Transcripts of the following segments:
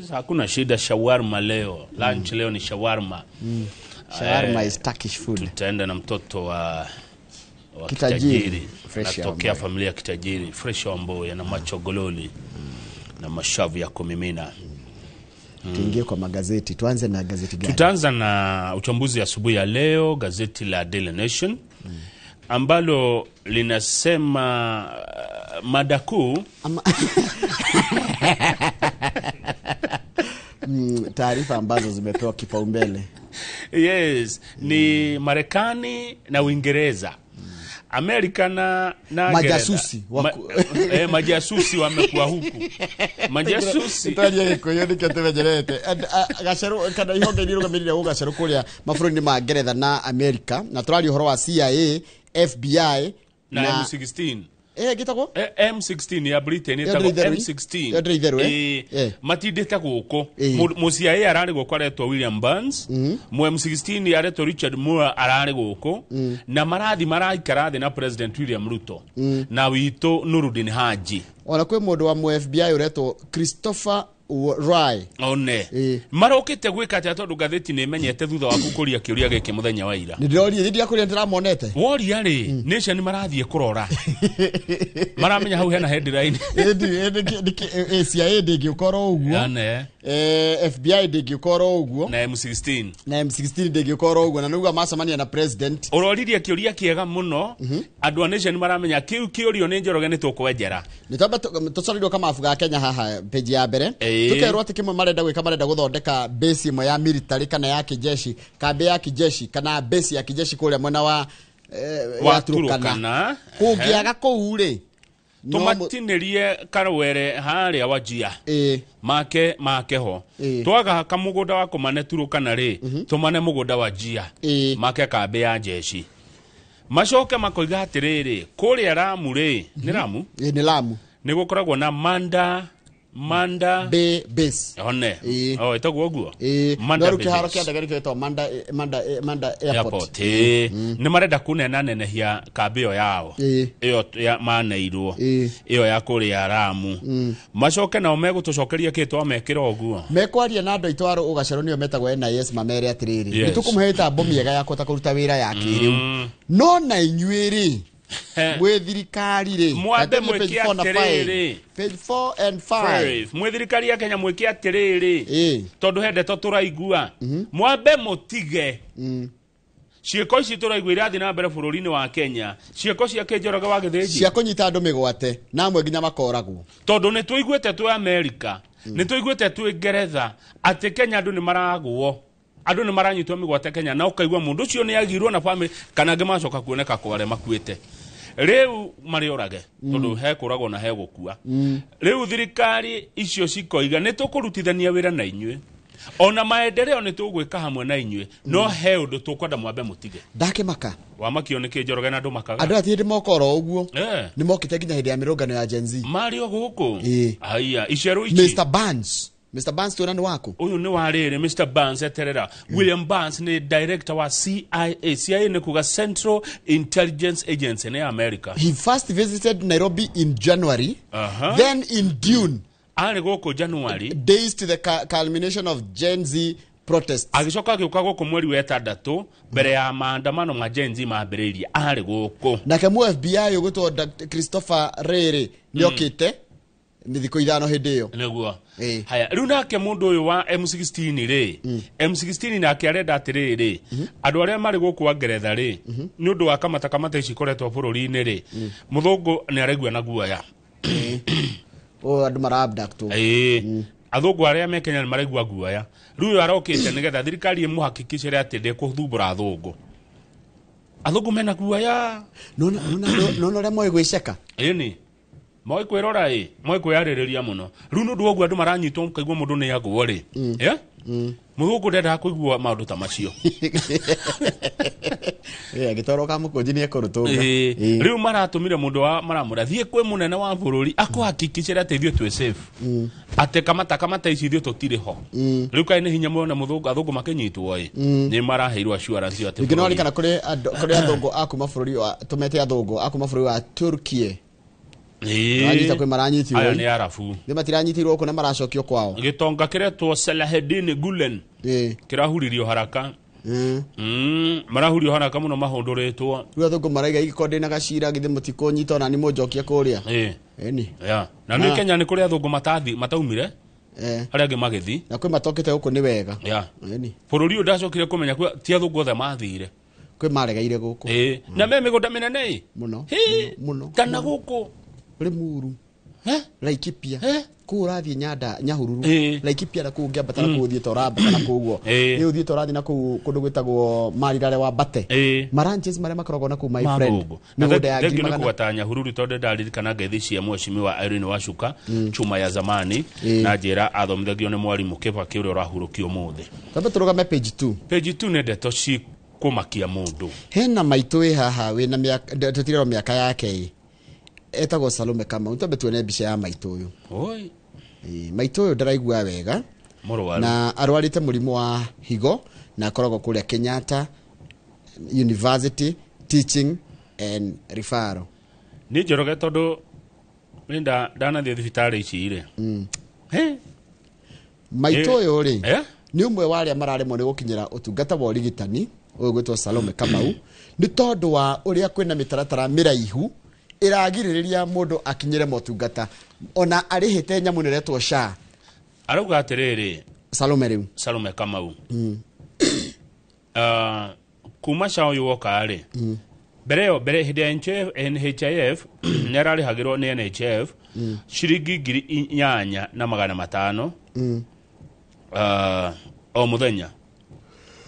Yes, hakuna shida. Shawarma leo lunch, leo ni shawarma. Shawarma is Turkish food. Tutaenda na mtoto wa Kitajiri. kitajiri. Fresh Natokea Wamboya. Familia ya kitajiri, Fresh Wamboya na machogololi na mashavu ya kumimina. Tuingie kwa magazeti. Tuanze na gazeti gani? Tutaanza na uchambuzi asubuhi ya leo, gazeti la Daily Nation ambalo linasema mada kuu Taarifa ambazo zimepewa kipaumbele. Yes, ni Marekani na Uingereza. Amerika na Majasusi Ngereza. Majasusi wamekuwa huku. Majasusi. Twaria Gĩkũyũ nĩkĩo tũmenyerete. Gacerũ kana ihonge iria irũgamĩrĩire ũgacerũ kũrĩa mabũrũri-inĩ ma Ngeretha na Amerika, na tũraria ũhoro wa CIA, FBI na M16. Gĩtagwo M16 ya Britain Ĩyo ĩtagwo ndĩrĩ itherũ. M16. Ĩyo ndĩrĩ itherũ, eh? Matindĩte gũkũ. Eh. Mu CIA ararĩ gũkũ aretwo William Burns, mu M16 aretwo Richard Moore ararĩ gũkũ, na marathi maraikara thĩ na President William Ruto na witũ Nurudin Haji. Ona kwĩ mũndũ wa mu FBI ũretwo Christopher Wray. One marokĩte gwĩka atĩa? Tondũ ngathĩti nĩ ĩmenyete thutha waku kũria kĩũria gĩkĩ mũthenya wa ira. Nĩ ndĩroria hĩndĩ ya kũrĩa ndĩramonete. Woria rĩ, Nation marathiĩ kũrora, maramenya hau hena headline. CIA ndĩngĩũka oro ũguo. One. FBI ndĩngĩũka oro ũguo. Na M16. Na M16 ndĩngĩũka oro ũguo, na nĩguo macemania na president. Ũroririe kĩũria kĩega mũno. Andũ a Nation maramenya kĩu kĩũrio nĩ Njoroge nĩ tũkwenjera. Nĩ twamba tũcoreirwo kamabu ga Kenya haha page ya mbere. Tũkerwo atĩ kĩmwe marenda gwĩka, marenda gũthondeka base ĩmwe ya military kana ya kijeshi, kambĩ ya kijeshi kana base ya kijeshi kũrĩa mwena wa wa ya Turkana. Turkana. Kũngĩaga kũu rĩ, no tũmatinĩrie karwere harĩa Wajia. Make ho. Twaga kamũgũnda wa kũmane Turukana rĩ, tũmane mũgũnda wa Jia. Make kambĩ ya jeshi. Macoke makoiga atĩrĩrĩ, kũrĩa Ramu rĩ, nĩ Ramu? Ĩ, nĩ Lamu. Nĩ gũkoragwo na Manda Bay base. One. O ĩtagwo ũguo. Manda No rĩu Bay kĩharo Base. kĩa ndege nĩkĩo gĩtagwo Manda Airport. Airport. Nĩ marenda kũnenanenehia kambĩ ĩyo yao ĩyo ya maneirwo ĩyo ya kũrĩa Ramu. Macoke nao megũtũcokeria kĩ twamekĩra ũguo. Mekwaria na andũ aitũ a ũgacerũ nĩo metagwo NIS, mamere atĩrĩrĩ, nĩ tũkũmũhe mĩtambo mĩega ya kũhota kũruta wĩra ya kĩrĩu, no na inyuĩ rĩ, mwĩ thirikari rĩ, Mwambe na tũthiĩ page mwĩke 4 na 5. atĩrĩrĩ. Page 4 and 5. Five. Mwĩ thirikari ya Kenya mwĩke atĩrĩrĩ, tondũ he ndeto tũraigua, mwambe mũtige ciĩko ici tũraigua irathiĩ na mbere bũrũri-inĩ wa Kenya, ciĩko cia kĩnjoroge wa Gĩthĩnji cia kũnyita andũ mĩgwate na amwe nginya makoragwo. Tondũ nĩ tũiguĩte twĩ Amerika, nĩ tũiguĩte twĩ Ngeretha atĩ Kenya andũ nĩ maragwo, andũ nĩ maranyitwo mĩgwate Kenya, na ũkaigua mũndũ ũcio nĩ agirwo na family kana angĩ macoka kuoneka kware makuĩte. Rĩu marĩ orage tondũ he kũragwo na he gũkua. Rĩu thirikari icio cikoiga nĩ tũkũrutithania wĩra na inyuĩ, ona maendeleo nĩ tũgwĩka hamwe na inyuĩ, no he ũndũ tũkwenda mwambe mũtige. Ndakĩmaka. Wamakio nĩ kĩnjoroge na andũ makaga. Andũ aya ti hĩndĩ moka oro ũguo, nĩ mokĩte nginya hĩndĩ ya mĩrũngano ya Gen Z. Marĩ o gũkũ. Aya icerũ ici. Mr Burns, Mr Burns, tuona nĩ waku. Ũyũ nĩ wa rĩrĩ, Mr Burns, eterera. William Burns nĩ director wa CIA. CIA nĩ kuga Central Intelligence Agency, nĩ ya America. He first visited Nairobi in January, then in June, arĩ gũkũ January, days to the culmination of Gen Z protests. Agĩcoka agĩũka gũkũ mweri wa ĩtandatũ mbere ya maandamano ma Gen Z mambĩrĩirie, arĩ gũkũ. Nake mu FBI ũgwĩtwo Dr. Christopher Rĩrĩ nĩ okĩte nĩ thikũ 5 hĩndĩ ĩyo. Nĩguo. Haya, rĩu nake mũndũ ũyũ wa M16 rĩ, M16 nake arenda atĩrĩrĩ, andũ arĩa marĩ gũkũ wa Ngeretha rĩ, nĩ ũndũ wa kamata kamata ici ikoretwo bũrũri-inĩ rĩ, mũthũngũ nĩ araigua na guoya. O andũ mara abductwo. Ĩĩ, athũngũ arĩa me Kenya nĩ maraigua guoya. Rĩu ũyũ arokĩte nĩgetha thirikari ĩmũhakikicĩre atĩ ndĩkũthumbũra athũngũ. Athũngũ mena guoya. Nona ũrĩa moĩ gwĩceka. Ĩni moĩ kwĩrora, ĩ moĩ kwĩyarĩrĩria mũno. Rĩu nĩ ũndũ wa ũguo andũ maranyitwo, ũkaigua mũndũ nĩ agwo rĩ. Mũthũngũ ndendaga kũigua maũndũ ta macio. Agĩtwarwo kamũkũnji nĩ ekũrũtũnga. Rĩu maratũmire mũndũ wa maramũra thiĩ kwĩ mũnene wa bũrũri akũhakikicĩre atĩ ithuĩ twĩ safe, atĩ kamata kamata ici ithuĩ tũtirĩ ho. Rĩu kaĩ nĩ hinya mũno mũthũngũ, athũngũ makĩnyitwo ĩ nĩ maraheirwo assurance ĩyo atĩ Ningĩ bũrũri- nĩwarikana kũrĩ athũngũ a kuma bũrũri wa, tũmete athũngũ a kuma bũrũri wa Turkey. Maranyita kwĩ maranyitirwo. Aya nĩ arabu. Nĩ matiranyitirwo gũkũ na maracokio kwao. Gĩtonga kĩretwo Salahedin Gulen kĩrahuririo haraka. Marahurio haraka mũno mahũndũrĩtwo. Rĩu athũngũ maraiga ingĩkorwo ndĩna gacira githĩ mũtikũnyita ona nĩ mũnjokia kũrĩa. Ĩni. Yeah. Na nĩ Kenya nĩ kũrĩ athũngũ matathi mataumire arĩa angĩ magĩthi. Na kwĩ matokĩte gũkũ nĩ wega. Yeah. Ĩni. Bũrũri ũyũ ndacokire kũmenya ti athũngũ othe mathire. Kwĩ maregeire gũkũ. Na me mĩgũnda mĩnene ĩ. Mũno. Mũno. Kana gũkũ. Limuru. Laikipia. Kũu ũrathiĩ Nyanda Nyahururu. Laikipia na kũu ũngĩambata na kũu ũthiĩte ũrambata na kũu ũguo. Nĩ ũthiĩte ũrathiĩ na kũu kũndũ gwĩtagwo Marirare wa Bate. Maranches marĩa makoragwo na kũu my friend. Mĩgũnda ya ngiri magana. magana. Kũgwata Nyahururu tondũ ndaririkana ngeithi cia mheshimiwa Irene Wacuka chuma ya zamani na njĩra athomithagio nĩ mwarimũ Kĩbakĩ ũrĩa ũrahurũkio ũmũthĩ. Twambe tũrũgame page 2. Page 2 nĩ ndeto cikũmakia mũndũ. Hena maitũ wĩ haha wĩna mĩaka tũtirerwo mĩaka yake ĩ. Etagwo Salome Kamau. Twambe tuone mbica ya maitũ ũyũ. Oi. Maitũ ũyũ ndaraigua wega. Mũrwaru. Na arwarĩte mũrimũ wa higo na akoragwo kũrĩa Kenyatta University Teaching and Referral. Nĩ Njoroge tondũ nĩ ndanathiĩ thibitarĩ ici rĩ. Maitũ ũyũ rĩ nĩ ũmwe wa arĩa mararemwo nĩ gũkinyĩra ũtungata wa ũrigitani ũyũ gwĩtwo Salome Kamau nĩ tondũ wa ũrĩa kwĩna mĩtaratara mĩraihu ĩragirĩrĩria mũndũ akinyĩre motungata ona arĩhĩte nyamũ ĩno ĩretwo SHA. Arauga atĩrĩrĩ Salome rĩu Salome Kamau kuma SHA ũyũ woka rĩ mbere ĩyo mbere hĩndĩ ya NHIF nĩ ararĩhagĩrwo nĩ NHIF ciringi 8,500 o mũthenya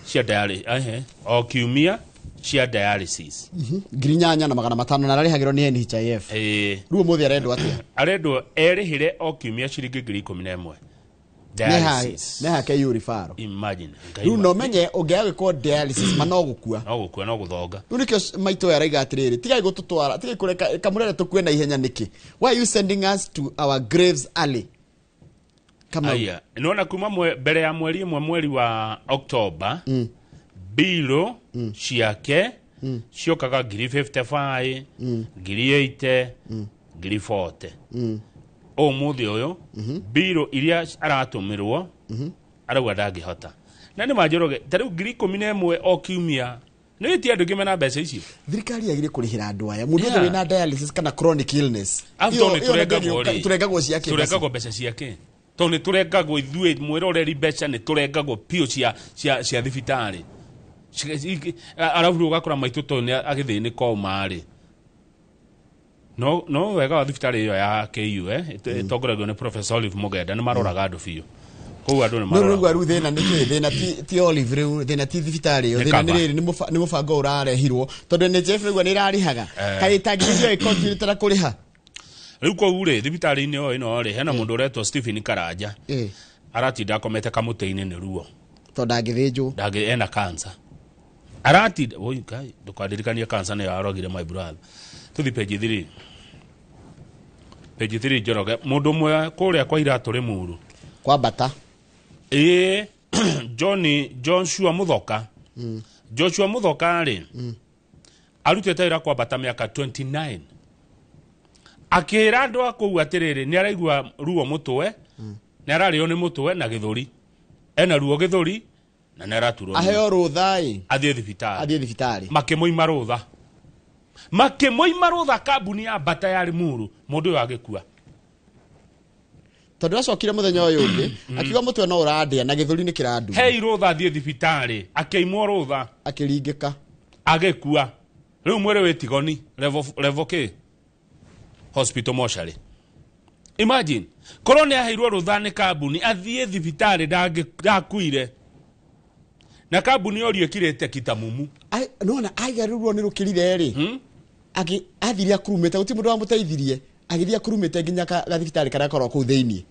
cia dialysis o kiumia cia dialysis 8,500 na ararĩhagĩrwo nĩ NHIF. Rĩu ũmũthĩ arendwo atĩa? Arendwo erĩhĩre o kiumia ciringi 11,000 dialysis. Nĩ hake yu referral. Imagine. Rĩu no menye ũngĩaga gwĩkwo dialysis ma no gũkua. No gũkua no gũthonga. Rĩu nĩkĩo maitũ ũyũ araiga atĩrĩrĩ tigai gũtũtwara tigai kũreka kamũrere tũkue na ihenya nĩkĩ? Why are you sending us to our graves early? Kamau. Aya, nĩwona kuma mbere ya mweri ĩmwe mweri wa October biro ciake ciokaga 55,000 80,000 40,000. Ũmũthĩ ũyũ biro iria aratũmĩrwo arauga ndangĩhota. Na nĩ manjoroge ta rĩu 11,000 o kiumia nĩ wĩtie andũ mena mbeca icio. Thirikari yagĩrĩire kũrĩhĩra andũ aya mũndũ wothe wĩna dialysis kana chronic illness. Tũrengagwo ciake. Tũrengagwo mbeca ciake. Tondũ nĩ tũrengagwo ithuĩ mwĩroreri mbeca nĩ tũrengagwo biũ cia thibitarĩ. Arabu ũgakora maitũ tondũ nĩ agĩthĩnĩka ũma rĩ. No wega wa thibitarĩ ĩyo ya KU ĩtongoragio nĩ Professor Olive Mugenda nĩ maroraga andũ biũ. Kũu andũ nĩ maroraga. No rĩu thĩna nĩ kĩ? Thĩna ti Olive rĩu, thĩna ti thibitarĩ ĩyo, thĩna nĩ rĩrĩ nĩ mũbango ũrarehirwo tondũ NHIF rĩu nĩ ĩrarĩhaga. Kaĩ ĩtangĩrĩhio ĩkontinue na kũrĩha? Rĩu kũu rĩ thibitarĩ-inĩ ĩyo ĩno rĩ hena mũndũ ũretwo Stephen Karanja. Aratinda akomete kamũtĩ-inĩ nĩ ruo. Tondũ ndangĩthĩnjwo. Ndangĩ ena cancer. Aratinda oi Ngai ndũkandirikanie cancer nĩyo arogire my brother. Tũthi page 3. Page 3 Njoroge mũndũ ũmwe kũrĩa kwa Iratũ Limuru. Kwa Bata. Johnny Joshua Muthoka. Joshua Muthoka rĩ arutĩte wĩra kwa Bata mĩaka 29. Akĩra andũ a kũu atĩrĩrĩ nĩ araigua ruo mũtwe, nĩ ararĩo nĩ mũtwe na gĩthũri. Ena ruo gĩthũri na nĩ araturwo. Aheo rũtha ĩ. Athiĩ thibitarĩ. Athiĩ thibitarĩ. Makĩmũima rũtha. Makĩmũima rũtha kambuni ya Bata ya Limuru mũndũ ũyũ agĩkua. Tondũ acokire mũthenya ũyũ ũngĩ akiuga mũtwe no ũrandĩa na gĩthũri nĩ kĩrandura. Hei rũtha athiĩ thibitarĩ akĩimwo rũtha. Akĩringĩka. Agĩkua. Rĩu mwĩrĩ wĩ Tigoni level K hospital mortuary. Imagine korwo nĩ aheirwo rũtha nĩ kambuni athiĩ thibitarĩ ndakuire. Na kambuni yorio ĩkirĩte kitamumu. Nona aiga rĩu nĩ rũkĩrire rĩ. Athire akurumĩte gũtirĩ mũndũ wamũteithirie. Agĩthiĩ akurumĩte nginya gathibitarĩ karĩa korwo kũu thĩinĩ.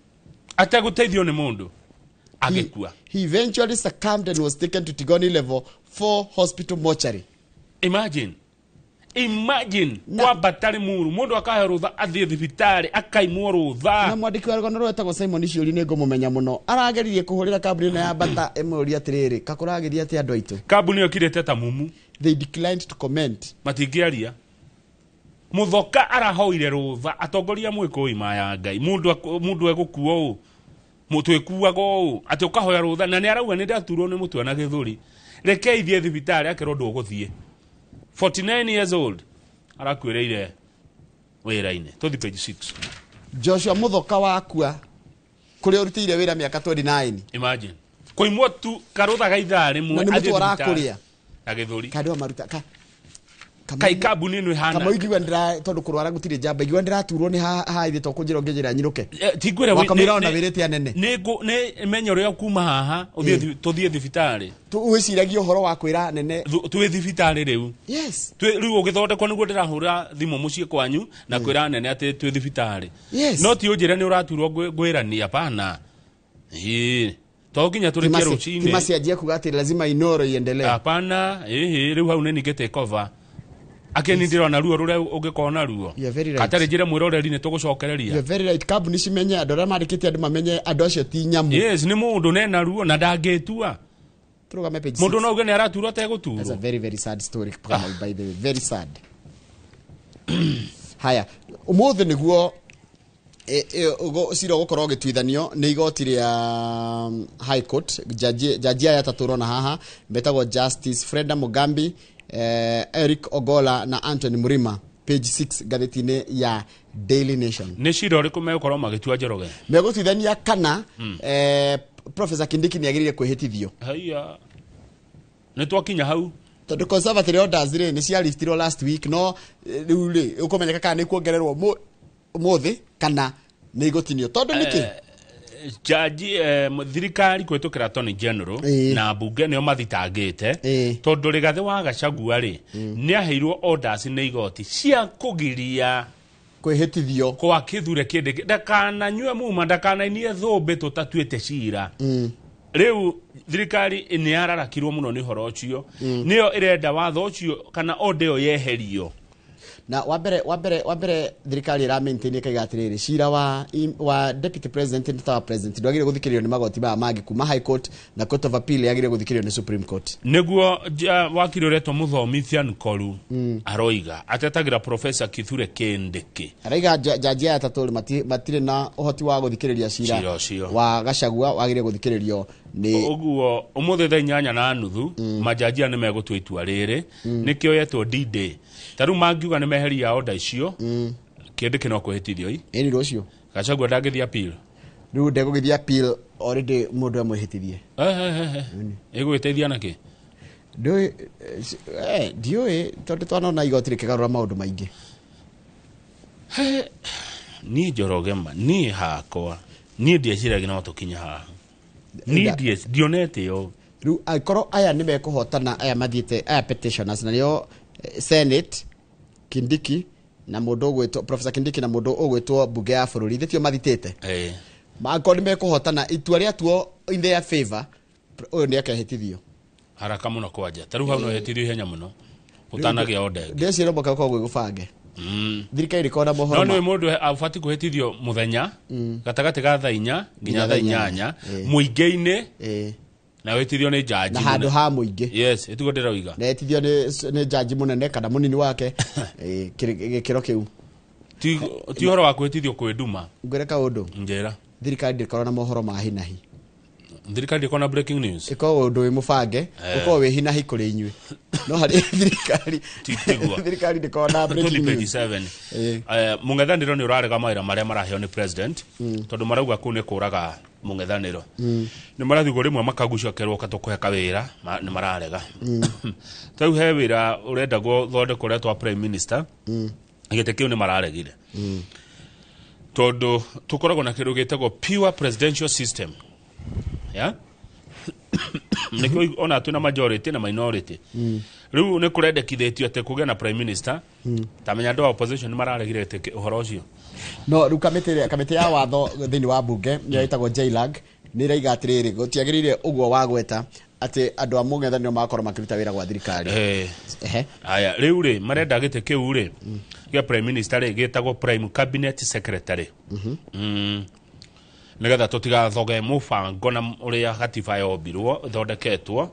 Ategũteithio nĩ mũndũ. Agĩkua. He eventually succumbed and was taken to Tigoni level 4 hospital mortuary. Imagine. Imagine kwa Bata Limuru mũndũ akahe rũtha athiĩ thibitarĩ akaimwo rũtha. Na mwandĩki wa rũgano rwetagwo Simon Ciuri nĩ ngũmũmenya mũno. Arageririe kũhũrĩra kambuni ĩno ya Bata ĩmũrie atĩrĩrĩ kakũragĩria atĩa andũ aitũ. Kambuni ĩyo ĩkirĩte ta mumu. They declined to comment. Matingĩaria. Muthoka arahoire rutha atongoria mwikui maya Ngai mundu mundu egũkua ũũ twĩkuaga ũũ atĩ ũkahoya rũtha na nĩ arauga nĩ ndaturwo nĩ mũtwe na gĩthũri reke ithiĩ thibitarĩ akerwo ndũgũthiĩ. 49 years old arakuĩrĩire wĩra-inĩ. Tũthiĩ page 6. Joshua Muthoka wakua kũrĩa ũrutĩire wĩra mĩaka 29. Imagine kũimwo tu karũtha ga ithaa rĩmwe na nĩ athiĩ mũtwe thibitarĩ ũrakũrĩa na gĩthũri. Kandũ maruta ka kai kambuni ĩno ĩhana kama ingĩigua ndĩra tondũ kũrwara gũtirĩ njamba ingĩigua ndĩraturwo nĩ haha ithe to kũnjĩra ũngĩnjĩra nyinũke. Ti ngwĩra Wakamũira ona wĩrĩte anene. Nĩ menya ũrĩa kuma haha ũthiĩ tũthiĩ thibitarĩ. Wĩciragia ũhoro wa kwĩra anene Twĩ thibitarĩ rĩu. Yes. Rĩu ũgĩthondekwo nĩguo ndĩrahũra thimũ mũciĩ kwanyu na kwĩra anene atĩ twĩ thibitarĩ. Yes. No ti ũnjĩre nĩ ũraturwo ngwĩrani hapana. Ĩĩ. To nginya tũrĩkie rũcinĩ. Timacianjia kuga atĩ lazima Inoro iendelee. Hapana, ĩhĩ rĩu hau nĩ ningĩte cover. Akeni ndĩrona ruo rũrĩa ũngĩkorwo naruo. You are very right. Katarĩ njĩre mwĩroreri nĩ tũgũcokereria. You are very right. Kambuni cimenye andũ arĩa mandĩkĩte andũ mamenye andũ acio ti nyamũ. Yes, nĩ mũndũ nena ruo na ndangĩtua. Tũrũgame page Mũndũ 6. no uge nĩ araturwo ategũturwo. That's a very very sad story Kamau, by the way, very sad. Haya, ũmũthĩ nĩguo cira ũgũkorwo ũgĩtuithanio nĩ igoti rĩa High Court. Jaji aya atatũ ũrona haha metagwo Justice Freda Mugambi, Eric Ogola na Anthony Murima. Page 6 ngathĩti-inĩ ya Daily Nation. Nĩ cira ũrĩkũ megũkorwo magĩtua Njoroge? Megũtuithania kana Professor Kindiki nĩ agĩrĩire kwĩhĩtithio. Haiya. Nĩ twakinya hau. Tondũ conservatory orders rĩ nĩ cialiftirwo last week no rĩu rĩ ũkũmenyeka kana nĩ kuongererwo ũmũthĩ kana nĩ igũtinio tondũ nĩkĩ? Jaji thirikari kũhĩtũkĩra Attorney General na mbunge nĩo mathitangĩte tondũ Rigathĩ wa Gachagua rĩ nĩ aheirwo orders nĩ igoti cia kũgiria kwĩhĩtithio kwa Kithure Kindiki ndakananyue muma ndakanainie thũmbĩ tũtatuĩte cira. Rĩu thirikari nĩ yararakirwo mũno nĩ ũhoro ũcio nĩyo ĩrenda watho ũcio kana order ĩyo yeherio. Na wa mbere thirikari ĩra maintain ĩkaiga atĩrĩrĩ cira wa deputy president na wa president ndwagĩrĩire gũthikĩrĩrio nĩ magoti maya mangĩ kuma High Court na Court of Appeal yagĩrĩire gũthikĩrĩrio nĩ Supreme Court. Nĩguo wakiri ũretwo Mũthomithia Nkoru aroiga atetagĩra Professor Kithure Kindiki. Araiga jaji aya atatũ matirĩ na ũhoti wa gũthikĩrĩria cira wa Gachagua wagĩrĩire gũthikĩrĩrio nĩ ũguo ũmũthĩ thaa 8:30 majaji aya nĩ megũtua itua rĩrĩ nĩkĩo yetwo D-Day. Ta rĩu mangiuga nĩ meheria order icio Kindiki no kwĩhĩtithio i. Ĩni rũciũ Gachagua ndangĩthiĩ appeal. Rĩu ndegũgĩthiĩ appeal already mũndũ amwĩhĩtithie. Ĩgũgĩteithia nakĩ? Ndiũĩ tondũ twanona igoti rĩkĩgarũra maũndũ maingĩ. Niĩ Njoroge ma niĩ hakwa niĩ ndieciragia no tũkinye haha. Niĩ ndionete ĩyo. Rĩu angĩkorwo aya nĩ mekũhotana aya mathiĩte aya petitioners na nĩo Senate Kindiki na mũndũ ũgwĩtwo Professor Kindiki na mũndũ ũgwĩtwo mbunge ya bũrũri thĩ tio mathitĩte. Angĩkorwo nĩ mekũhotana itua rĩatuo in their favor ũyũ nĩ akehĩtithio. Haraka mũno kwanja. Ta rĩu hau no hĩtithio ihenya mũno. Ũtanagĩa order ĩngĩ. Ndĩreciria mwaka ũkoragwo gwĩ gũbange. Thirikari ĩkoragwo na mohoro. No nĩ mũndũ abatiĩ kũhĩtithio mũthenya gatagatĩ ga thaa 4 nginya thaa 8 mũingĩ-inĩ na wĩtithio nĩ jaji na handũ ha mũingĩ. Yes, ĩtiguo ndĩroiga. Na ĩtithio nĩ jaji mũnene kana mũnini wake gĩkĩro kĩu. Ti ũhoro wa kwĩhĩtithio kwĩ nduma. Ngwĩre kaũndũ. Njĩra. Thirikari ndĩkoragwo na mohoro ma hi na hi. Thirikari ndĩkoragwo na breaking news. Ĩkoragwo ũndũ wĩ mũbange, ũkoragwo wĩ hi na hi kũrĩ inyuĩ. No harĩ thirikari. Thirikari ndĩkoragwo na breaking news. 7. Mũng'ethanĩro nĩ ũrarega mawĩra marĩa maraheo nĩ president tondũ marauga kũu nĩ kũraga mũng'ethanĩro. Nĩ marathiĩ rĩmwe makagucokerwo katũkũhe kawĩra nĩ mararega. Rĩu he wĩra ũrendagwo thondekwo ũretwo prime minister. Gĩtĩ kĩu nĩ mararegire. Tondũ tũkoragwo na kĩndũ gĩtagwo pure presidential system. Yeah? Nĩkĩo ona twĩna majority na minority. Rĩu nĩ kũrendekithĩtio atĩ kũgĩe na prime minister. Ta menya andũ a opposition nĩ mararegire ũhoro ũcio. No rĩu kamĩtĩ ya watho thĩinĩ wa mbunge nĩyo ĩtagwo JLAG nĩ ĩraiga atĩrĩrĩ gũtiagĩrĩire ũguo wagweta atĩ andũ a mũng'ethanĩro magakorwo makĩruta wĩra gwa thirikari. Aya rĩu rĩ marenda gĩtĩ kĩu rĩ gĩa prime minister rĩ gĩtagwo prime cabinet secretary. Nĩgetha tũtigathoge mũbango na ũrĩa gatiba yombirwo ĩthondeketwo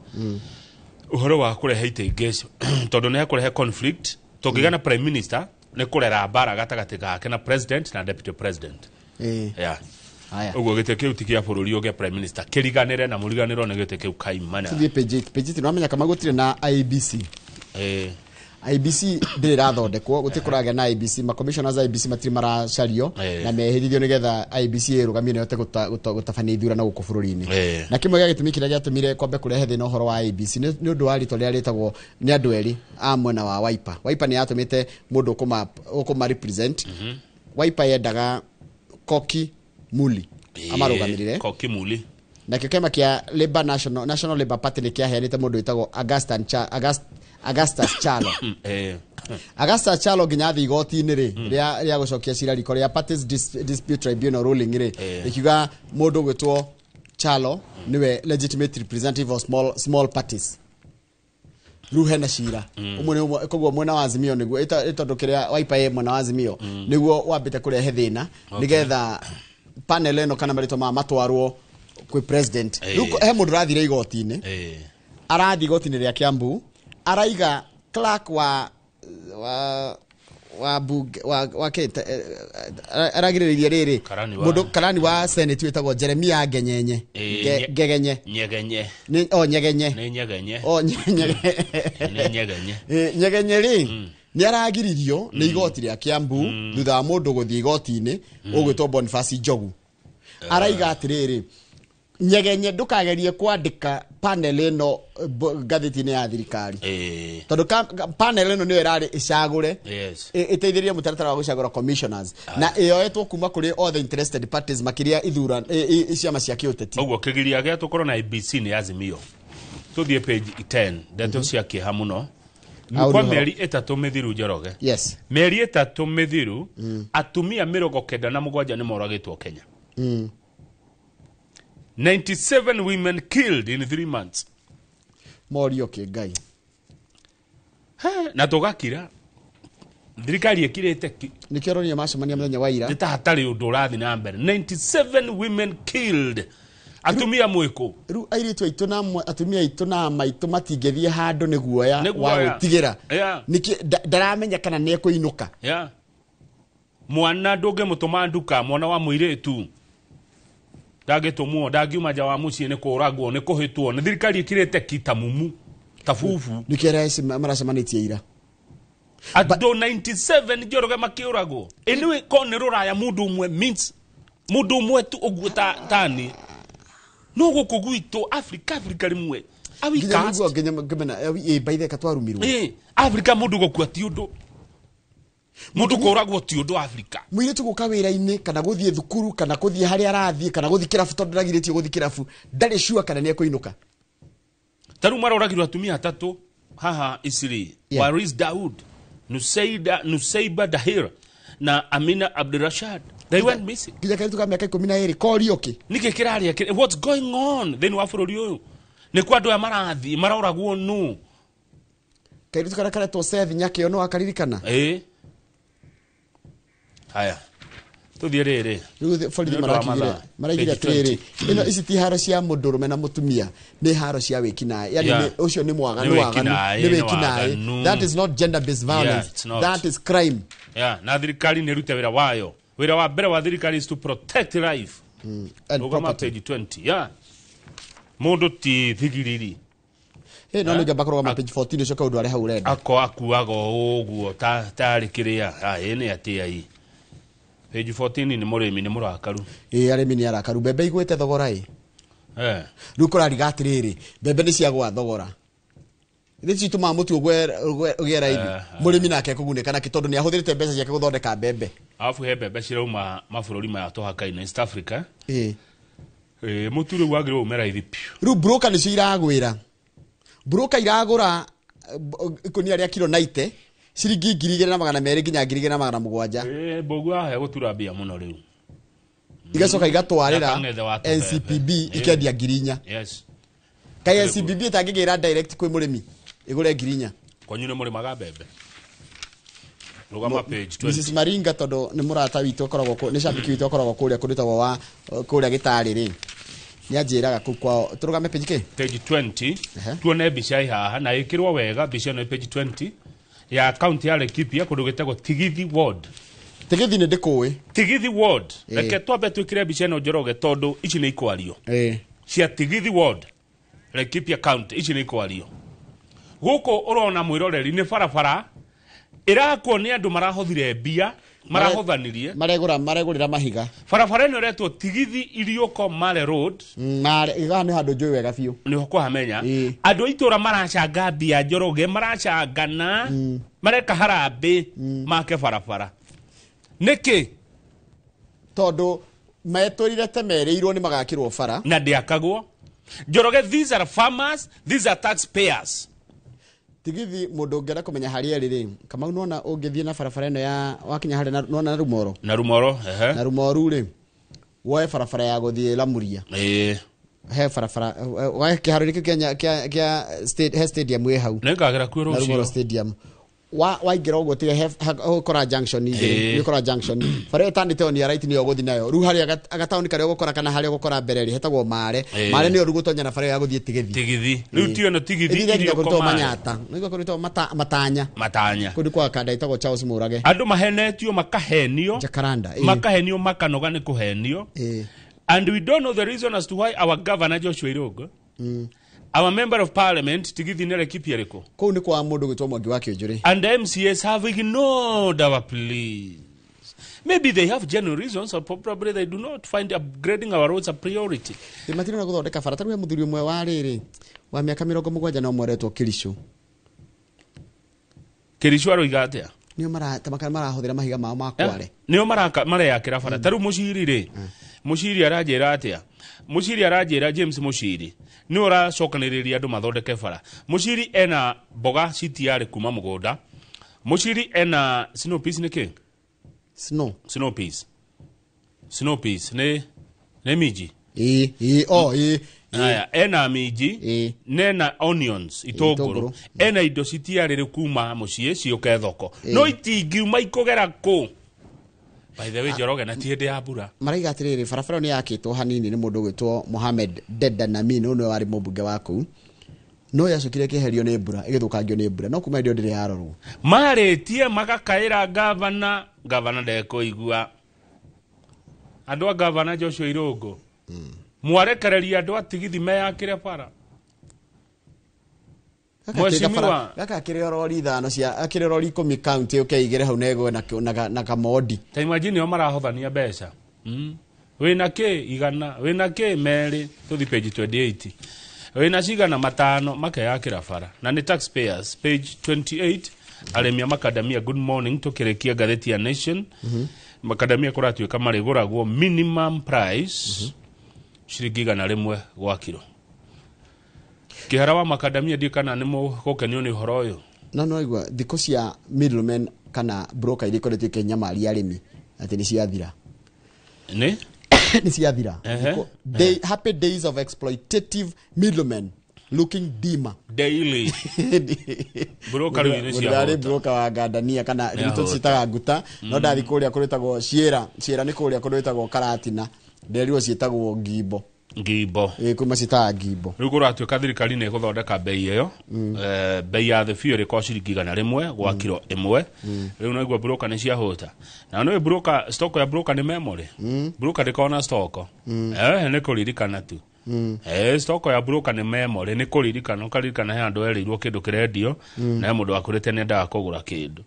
ũhoro wa kũrehe itĩ ingĩ tondũ nĩ hekũrehe conflict tũngĩgĩa na prime minister Nĩ kũrera mbara gatagatĩ gake na president na deputy president. Yeah. Haya. Ũguo gĩtĩ kĩu ti kĩa bũrũri ũgĩa prime minister, kĩriganĩre na mũriganĩrwo nĩ gĩtĩ kĩu kaimana. Tuthiĩ page 8. Page 8, nĩwamenya kama gũtirĩ na IEBC. IEBC ndĩrĩ ĩrathondekwo, gũtirĩ kũragĩa na IEBC, ma commissioners a IEBC matirĩ maracario na meheririo nĩgetha IEBC ĩrũgamio na ĩhote gũtabania ithurano gũkũ bũrũri-inĩ. Na kĩmwe gĩa gĩtũmi kĩrĩa gĩatũmire kwambe kũrehe thĩna ũhoro wa IEBC nĩ ũndũ wa rĩtwa rĩrĩa rĩtagwo nĩ andũ erĩ a mwena wa Wiper. Wiper nĩ yatũmĩte mũndũ ũkũma represent. Wiper yendaga Koki Muli amarũgamĩrĩre. Koki Muli. Nakĩo kĩama kĩa Labour National Labour Party nĩ kĩaheanĩte mũndũ wĩtagwo Augustus Chalo. Augustus Chalo nginya athiĩ igoti-inĩ rĩ, rĩa gũcokia cira riko rĩa Parties Dispute Tribunal ruling rĩ, ĩkiuga mũndũ ũgwĩtwo Chalo nĩwe legitimate representative of small parties. Rĩu hena cira. Ũmwe nĩ ũmwe, koguo mwena wa Azimio nĩguo, tondũ kĩrĩa Wiper ĩ mwena wa Azimio, nĩguo wambĩte kũrehe thĩna, nĩgetha panel ĩno kana marĩtwa maya matwarwo kwĩ president. Rĩu he mũndũ ũrathire igoti-inĩ. Arathiĩ igoti-inĩ rĩa Kiambu, araiga clerk wa bunge, wa kĩ, aragirĩrĩirie rĩrĩ. Karani wa- Mũndũ karani wa Senate wĩtagwo Jeremia Ngenyenye. Ngegenye. Nyegenye. Nĩ, o, Nyegenye. Nĩ Nyegenye. O, Nyegenye. Nĩ Nyegenye. Nyegenye rĩ, nĩ aragiririo nĩ igoti rĩa Kiambu thutha wa mũndũ gũthiĩ igoti-inĩ ũgwĩtwo Boniface Njogu. Araiga atĩrĩrĩ, Nyegenye ndũkagerie kwandĩka panel ĩno ngathĩti-inĩ ya thirikari. Tondũ panel ĩno nĩyo ĩrarĩ ĩcagũre, ĩteithĩrĩrie mũtaratara wa gũcagũra commissioners. Na ĩyoetwo kuma kũrĩ all the interested parties makĩria ithura, ciama cia kĩũteti. Ũguo kĩgiria gĩa tũkorwo na IEBC nĩ Azimio. Tũthiĩ page 10, ndeto cia kĩeha mũno. Au Kwa nĩho. mĩeri 3 mĩthiru Njoroge. Yes. Mĩeri 3 mĩthiru, atumia 97 nĩ moragĩtwo Kenya. 97 women killed in 3 months. Morio kĩ Ngai. He, na tũgakira. Thirikari ĩkirĩte ki. Nĩkĩo ũronire macemania mũthenya wa ira. Nĩ ta hatarĩ ũndũ ũrathiĩ na mbere. 97 women killed. Atumia mwĩkũ. Rĩu airĩtu aitũ na atumia aitũ na maitũ matingĩthiĩ handũ nĩ guoya Nĩ wa guoya. gwĩtigĩra. Nĩkĩ ndaramenya kana nĩ ekũinũka. Mwana ndũngĩmũtũma nduka, mwana wa mũirĩtu. Ndangĩtũmwo, ndangiuma nja wa mũciĩ nĩ kũragwo, nĩ kũhĩtwo, nĩ thirikari ĩkirĩte ki ta mumu, ta bubu. Nĩkĩo maracemanĩtie ira. Andũ 97 Njoroge makĩũragwo. Anyway, ko nĩ rũraya mũndũ ũmwe means mũndũ ũmwe tu ũguo tani. No gũkũ gwitũ Africa, Africa rĩmwe. Are we Nginya cast? nĩguo, nginya ngĩmena, by the way, twarumirwo. Africa mũndũ gũkua ti ũndũ. Mũndũ kũragwo ti ũndũ Africa. Mũirĩtu gũka wĩra-inĩ kana gũthiĩ thukuru kana gũthiĩ harĩa arathiĩ kana gũthiĩ kĩrabu tondũ ndagirĩtio gũthiĩ kĩrabu, ndarĩ sure kana nĩ ekũinũka. Ta rĩu maroragirwo atumia atatũ haha Isiri. Waris Daud, Nusaiba Dahir na Amina Abdurashad. They went missing. Nginya kairĩtu ka mĩaka ikũmi na ĩrĩ korio kĩ? Nĩkĩ kĩrarĩa kĩ-, what's going on thĩinĩ wa bũrũri ũyũ? Nĩ kwa andũ aya marathiĩ maroragwo nũ? Kairĩtu karĩa karetwo Seth Nyakĩo no akaririkana? Haya. Tũthiĩ rĩrĩ. Rĩu borithi Nĩ ũndũ wa mathaa. maraigire Page atĩrĩrĩ, twenty. ĩno ici ti haro cia mũndũrũme na mũtumia, nĩ haro cia wĩkinaĩ. Yani ũcio nĩ mwaganu, Nĩ waganu, wĩkinaĩ, nĩ nĩ wĩkinaĩ. waganu. That is not gender based violence. Yeah, it's not. That is crime. Yeah, na thirikari nĩ ĩrute wĩra wayo. Wĩra wa mbere wa thirikari is to protect life. And Rũgama property. page 20. Yeah. Mũndũ ti thigiriri. Hey, no nĩ ngĩamba kũrũgama page 14 ũcoke ũndũ arĩa hau ũrenda. Ako akuaga o ũguo tarĩ kĩrĩa. Ah, ĩ nĩ atĩa ĩ. Page 14 nĩ mũrĩmi nĩ mũrakaru. Ĩ, arĩmi nĩ arakaru. Mbembe igwĩte thogora ĩ. Rĩu kũrariga atĩrĩrĩ, mbembe nĩ ciagwa thogora. Nĩ citũmaga mũtu ũgĩe raithi. Mũrĩmi nake ekũgunĩka nakĩ tondũ nĩ ahũthĩrĩte mbeca ciake gũthondeka mbembe. Alafu he mbembe cirauma mabũrũri maya tũhakaine East Africa. Mũtu rĩu wagĩrĩirwo ume raithi biũ. Rĩu broker nĩcio iragwĩra. Broker iragũra ikũnia rĩa kiro 90 ciringi ngiri igĩrĩ na magana merĩ nginya ngiri igĩrĩ na magana mũgwanja. Mbogo haha gũtura mbia mũno rĩu. Igacoka igatwarĩra Gakang'ethe wa tũbebe. NCPB ikendia ngiri inya. Kaĩ NCPB ĩtangĩgĩra direct kwĩ mũrĩmi ĩgũre ngiri inya. Kwanyu nĩ mũrĩmaga mbembe? Rũgama page 20. Mrs Maringa tondũ nĩ mũrata witũ akoragwo kũ-, nĩ shabiki witũ akoragwo kũrĩa kũndũ gwĩtagwo wa kũrĩa Gĩtarĩ rĩ. Nĩanjĩraga kũu kwao. Tũrũgame page kĩ? Page 20. Tuone mbica ĩ haha na ĩkĩrwo wega, mbica ĩno ĩ page 20. Ya kaunti ya Laikipia, kũndũ gwĩtagwo Tigithi Ward. Tigithi nĩ ndĩkũĩ. Tigithi Ward. Reke twambe twĩkĩre mbica ĩno, Njoroge, tondũ ici nĩ ikwario cia Tigithi Ward, Laikipia County. Ici nĩ ikwario gũkũ ũrona, mwĩroreri, nĩ barabara ĩrakwo nĩ andũ marahothire mbia, marahothanirie. Maregũrĩra mahiga. Barabara ĩno ĩretwo Tigithi Iriũko Male Road. Mare haha nĩ handũ njũĩ wega biũ. Nĩ kũhamenya. Andũ a itũra maracanga mbia, Njoroge, maracangana, mareka harambĩ make barabara nĩkĩ? Tondũ metũrire te merĩirwo nĩ magakĩrwo bara. Na ndĩakagwo, Njoroge. These are farmers, these are taxpayers. Tigithi, mũndũ ũngĩenda kũmenya harĩa ĩrĩ rĩ, Kamau, nona ũngĩthiĩ na barabara ĩno ya wakinya harĩa nona na Rumoro. Na Rumoro, ehe. Na Rumoru rĩ, woe barabara ya gũthiĩ Lamuria. He barabara woe kĩharo gĩkĩ kĩa he stadium ĩ hau. Nĩngagera kuo. Na Rumoro Rũciũ. Stadium wa waingĩra ũguo tiga he ũgũkora junction igĩrĩ. Nĩ ũkora junction bara ĩyo ĩtanĩte on your right, nĩyo ũgũthiĩ nayo rĩu harĩa gataũni karĩa ũgũkora kana harĩa ũgũkora mbere rĩ, hetagwo Mare. Mare nĩyo rĩu gũtonya na bara ĩyo ya gũthiĩ Tigithi. Tigithi rĩu tiyo ĩno Tigithi. Ĩthiĩ nginya Iriũko kũrutwo Mare. Manyata, nĩguo kũrutwo Matanya. Matanya. Kũndũ kwa kanda ĩtagwo Charles Mũrage. Andũ mahenetio, makahenio. Jacaranda. Makahenio, makanoga nĩ kũhenio. And we don't know the reason as to why our governor Joshua Irungu, our member of parliament, Tigithi nĩ Laikipia ĩrĩkũ? Kũu nĩ kwa mũndũ gwĩtwo Mwangi wa Kĩũnjũrĩ. And the MCAs have ignored our pleas. Maybe they have genuine reasons, or probably they do not find upgrading our roads a priority. Matirona gũthondeka bara. Tarĩu he mũthuri ũmwe wa rĩrĩ wa mĩaka 71 aretwo Kĩricũ. Kĩricũ aroiga atĩa? Nĩo marahũthĩra mahiga mao ma kware. Nĩo mareyakĩra bara. Ta rĩu Mũciri rĩ, Mũciri aranjĩra atĩa? Mũciri aranjĩra, James Mũciri nĩ ũracokanĩrĩria andũ mathondeke bara. Mũciri ena mboga citiarĩ kuma mũgũnda. Mũciri ena snow peas, nĩ kĩ? Snow. Snow peas, snow peas nĩ minji. Ĩĩ ĩĩ o ĩĩ. Aya, ena minji. Nena onions, itũngũrũ. Itũngũrũ. Ena indo citiarĩ rĩ kuma mũciĩ ciũke thoko, no itingiuma ikũgera kũ? By the way, Njoroge, na ti hĩndĩ ya mbura. Maraiga atĩrĩrĩ, barabara ĩyo nĩ yakĩtwo hanini nĩ mũndũ ũgwĩtwo Mohamed Deda Namin, ũyũ nĩwe warĩ mũmbunge wa kũu, no yacokire ĩkĩeherio nĩ mbura, ĩgĩthũkangio nĩ mbura, no kuma hĩndĩ ĩyo ndĩrĩ yarorwo. Marĩtie magakaĩra gavana, gavana ndekũigua. Andũ a gavana Joshua Irũngũ, mwarekereria andũ a Tigithi meyakĩre bara. Mheshimiwa. Gaka akĩrĩ rori ithano cia akĩrĩ rori 10 kaunti ũkeigĩre hau negwe na kamondi. Ta imagine o marahothania mbeca. Wĩna kĩ 100, wĩna kĩ merĩ, tũthi page 28, wĩna cigana matano, makeyakĩra bara na nĩ taxpayers. Page 28, arĩmi a makadamia, good morning. Tũkĩrĩkia ngathĩti ya Nation, makadamia kũratuĩka marĩgũragwo minimum price ciringi 100 gwa kiro. Kĩhara wa makadamia, ndiũ kana nĩ mũgũkenio nĩ ũhoro ũyũ. No no igua thikũ cia middlemen kana broker iria ikoretwo ikĩnyamaria arĩmi atĩ nĩ ciathira. Nĩ Nĩ ciathira. Happy days of exploitative middlemen looking dimmer. Daily broker rĩu nĩ Mũndũ arĩ ciahota. broker wa ngandania kana Nĩ gwitũ ahota. ciĩtaga nguta, no ndathi kũrĩa kũrĩtagwo ciĩra ciĩra, nĩ kũrĩa kũrĩtagwo Karatina, nderirwo ciĩtagwo ngimbo. Ngimbo. Ĩ, kuma ciĩtaga ngimbo. Rĩu kũratuĩka thirikari nĩ ĩgũthondeka bei ĩyo. Bei ya thĩ biũ ĩrĩkorwo ciringi 100 gwa kiro ĩmwe. Rĩu naigua broker nĩ ciahũta, na nĩ broker, stock ya broker nĩ memory. Broker ndĩkoragwo na stock, nĩ kũririkana tu. Stock ya broker nĩ memory, nĩ kũririkana, ũkaririkana he andũ erĩirwo kĩndũ kĩrendio na he mũndũ wakũrĩte nĩ endaga kũgũra kĩndũ.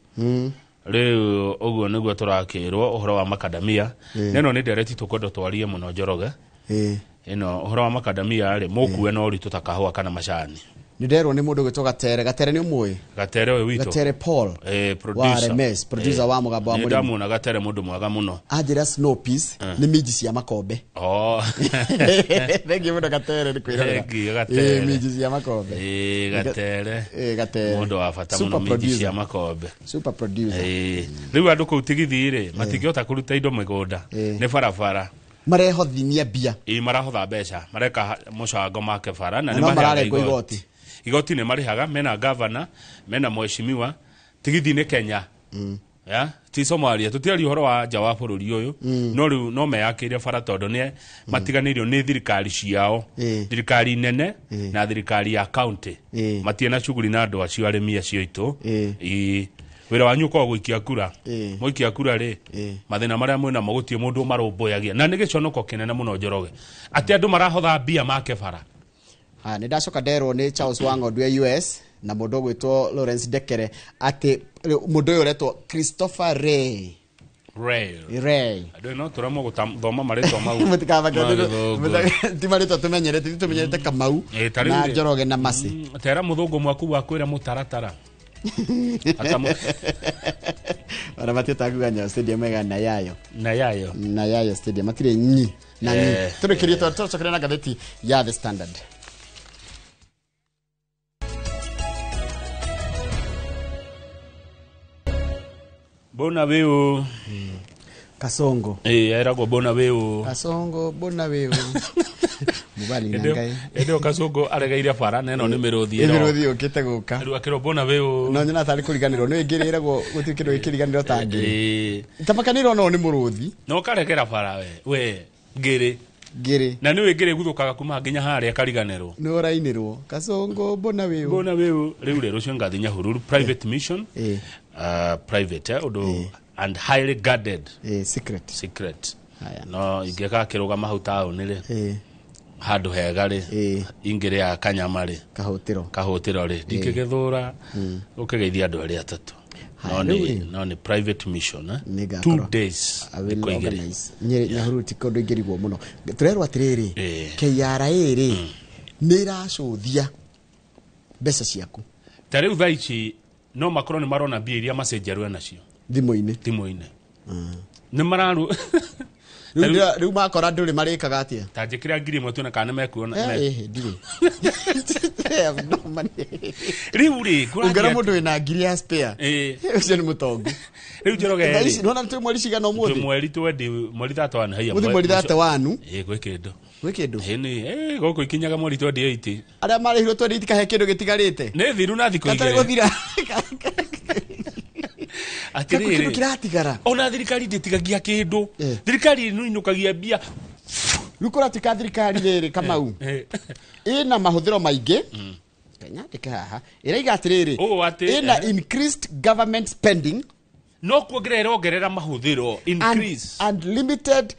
Rĩu ũguo nĩguo tũrakĩrwo ũhoro wa makadamia. Neno nĩ ndereti tũkwenda twarie mũno, Njoroge. Ĩno ũhoro wa makadamia rĩ, mũkue na ũritũ ta kahũa kana macani. Nĩ nderwo nĩ mũndũ gwĩtwo Gatere. Gatere nĩ ũmũĩ? Gatere ũyũ witũ. Gatere Paul. Producer. Wa RMS, producer wa Mũgambo wa Nĩ Mũrĩmi. Ndamuona Gatere, mũndũ mwega mũno. Anjĩra snow peas nĩ minji cia makombe. Oh. Thengiũ mũno Gatere nĩ kwĩrorera. Thengiũ, Gatere. Ĩ, minji cia makombe. Gatere. Gatere. Mũndũ wa bata Super mũno, minji producer. cia makombe. Super producer. Rĩu andũ kũu Tigithi rĩ, matingĩhota kũruta indo mĩgũnda nĩ barabara. Marehothinia mbia. Ĩ, marahotha mbeca, mareka mũcango make bara na Na nĩ no marĩhaga. mararengwo igoti. Igoti nĩ marĩhaga, mena gavana, mena mheshimiwa. Tigithi nĩ Kenya. Ya ti Somalia, tutiaria ũhoro wa nja wa bũrũri ũyũ, no rĩu no meyakĩire bara tondũ nĩ matiganĩirio nĩ thirikari ciao, thirikari nene na thirikari ya county. Matirĩ na shughuli na andũ acio, arĩmi acio aitũ. Wĩra wanyu ũkoragwo gũikia kura. Mwaikia kura rĩ, mathĩna marĩa mwĩnamo gũtirĩ mũndũ ũmarũmbũyagia, na nĩ gĩconoko kĩnene mũno, Njoroge, atĩ andũ marahotha mbia make bara. Haya, nĩ ndacoka nderwo nĩ Charles Wang'ondu ya US na mũndũ ũgwĩtwo Lawrence Ndekere atĩ rĩu mũndũ ũyũ ũretwo Christopher Ray. Ray. Ray. Andũ no tũremwo gũthoma marĩtwa mau. Mũtikamake. Ma Gĩthũngũ. Ti marĩtwa tũmenyerete, ti tũmenyerete Kamau Ta rĩu na rĩ. Njoroge na Masi. Tera mũthũngũ mwaku wa kwĩra mũtaratara. Ona matiĩtaga kuga Nyayo Stadium ega na yayo. Na yayo. Na yayo Stadium matirĩ nyi na nyi. Tũrĩkĩrie, tũcokere na ngathĩti ya The Standard. Bona wĩũ. Kasongo. Eragwo bona wĩũ. Kasongo bona wewe mubali na ngai. Hĩndĩ ĩyo Kasongo aregeire bara na ĩno nĩ mĩrũthi ĩro. Mĩrũthi yũkĩte gũka. Rĩu akĩrwo bona wĩũ. No nyona tarĩ kũriganĩrwo nĩ ngĩrĩ ĩragwo gũtirĩ kĩndũ gĩkĩriganĩrwo ta ngĩrĩ. Tamakanĩrwo no nĩ mũrũthi. Na ũkaregera bara we ngĩrĩ. Ngĩrĩ. Na nĩwe ngĩrĩ guthũkaga kuma nginya harĩa kariganĩrwo. Nĩ ũrainĩrwo Kasongo bona wewe. Bona wĩũ. Rĩu rĩ, rũcio ngathi Nyahururu private mission. Private, ũndũ and highly guarded. Secret. Secret. Haya. No ingĩka kĩrũgama hau taũni rĩ, handũ hega rĩ, ingĩrĩa kanyama rĩ, kahũtĩro. Kahũtĩro rĩ, ndingĩgĩthũra ũkĩgeithia andũ arĩa atatũ. Haya, No rĩu nĩ rĩ. no nĩ private mission, eh? Nĩngakorwo. 2 days, I will thikũ 2. organize. Nyeri Nyahururu ti kũndũ ingĩrigwo mũno. Tũrerwo atĩrĩrĩ, KRA rĩ nĩ ĩracũthia mbeca ciaku. Ta rĩu thaa ici no makorwo nĩ marona mbia iria macenjerwo nacio thimũ-inĩ. Thimũ-inĩ nĩ mararu. Rĩu makora ndũrĩ marĩkaga atĩa? Ta njĩkĩra 1000 tuone kana nĩ mekuona. Ndirĩ. I have no money. Rĩu rĩ ũngĩra kũrathiĩ mũndũ wĩna ngiri ya spare, ũcio nĩ mũtongu. Rĩu Njoroge Thaa ici rĩ, nĩwona twĩ mweri cigana twĩ ũmũthĩ? Mweri twendi, mweri 31 haiya. Mũthĩ mweri 31. Gwĩ kĩndũ. Gwĩ kĩndũ. Ĩni gũkũ ikinyaga mweri 28. Arĩa marĩhirwo 28 kahe kĩndũ gĩtigarĩte. Nĩ thiru na thikũ gatarĩ 2. Gũthira kĩndũ Atĩrĩrĩ, kĩratigara. Ona thirikari ndĩtigagia kĩndũ. Thirikari ĩnuinũkagia mbia. Rĩu kũratuĩka thirikari rĩrĩ, Kamau, ĩna mahũthĩro maingĩ. Nyandĩke haha ĩraiga atĩrĩrĩ, Ũũ atĩ, ĩna increased government spending no kuongerera ĩrongerera mahũthĩro, increase and limited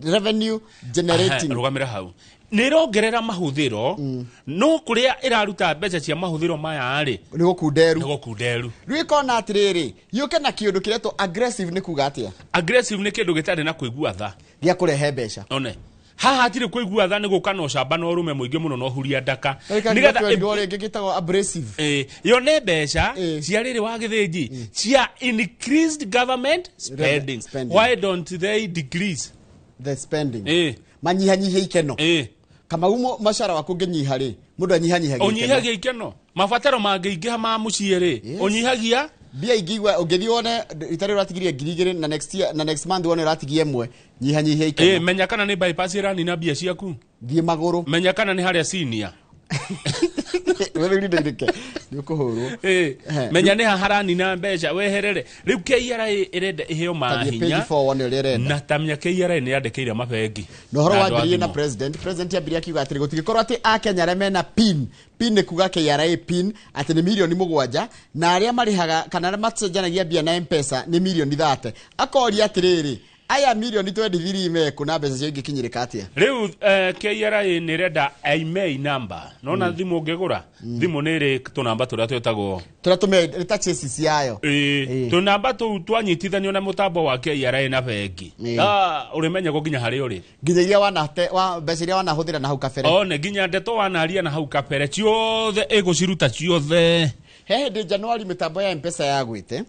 revenue generating. Aha, rũgamĩra hau. Nĩ ĩrongerera mahũthĩro, no kũrĩa ĩraruta mbeca cia mahũthĩro maya rĩ, nĩ gũkunderu. Nĩ gũkunderu. Rĩu ĩkona atĩrĩrĩ, yũke na kĩũndũ kĩretwo aggressive. Nĩ kuga atĩa? Aggressive nĩ kĩndũ gĩtarĩ na kũigua tha. Gĩa kũrehe mbeca. One haha hatirĩ kũigua tha, nĩ gũka na ũcamba na ũrũme mũingĩ mũno na ũhuria ndaka nĩgetha nĩgetha rĩngĩ gĩtagwo abrasive. Yone mbeca cia rĩrĩ wa gĩthĩnji cia increased government spending. Spending. Why don't they decrease the spending? Manyihanyihie ikeno. Kamau, mũcara waku ũngĩnyiha rĩ, mũndũ anyihanyihagia ikeno. Ũnyihagia ikeno, mabataro mangĩingĩha ma mũciĩ rĩ, ũnyihagia. Mbia ingĩigua ũngĩthiĩ wone rita rĩrĩ ũratigirie 2000 na next year, na next month wone ũratigia 1, nyihanyihia ikeno. Menya kana nĩ bypass ĩranina mbia ciaku. Thiĩ magũrũ. Menya kana nĩ harĩa senior. Wĩrindĩrĩke nĩ ũkũhũrwo. Menya nĩ ha haranina mbeca weherere. Rĩu KRA ĩrenda ĩheo Tathiĩ mahinya. Page 4 wone ũrĩa ĩrenda. Na tamenya KRA nĩ yandĩkĩire mabengi na ũhoro na andũ a wambĩrĩirie na thimũ. President ambĩrĩria akiuga atĩrĩ, gũtingĩkorwo atĩ akenya arĩa mena pin, pin nĩ kuga KRA pin, atĩ nĩ mirioni 7, na arĩa marĩhaga kana arĩa macenjanagia mbia na M-Pesa nĩ mirioni 30. Akoria atĩrĩrĩ, aya mirioni 23 mekũ na mbeca cio ingĩkinyĩrĩka atĩa? Rĩu KRA nĩ ĩrenda IMEI number nona thimũ ũngĩgũra thimũ nĩ ĩrĩ tũnamba tũrĩa twĩtagwo tũrĩa tũme ta chassis yayo. Tũnamba tũu twanyitithanio na mũtambo wa KRA na bengi. Ũrĩmenya nginya harĩa ũrĩ. Nginya iria wanate wa mbeca iria wanahũthĩra na hau kabere. One nginya ndeto wanaria na hau kabere ciothe ĩgũciruta ciothe. He hĩndĩ Januari mĩtambo ya M-Pesa yagwĩte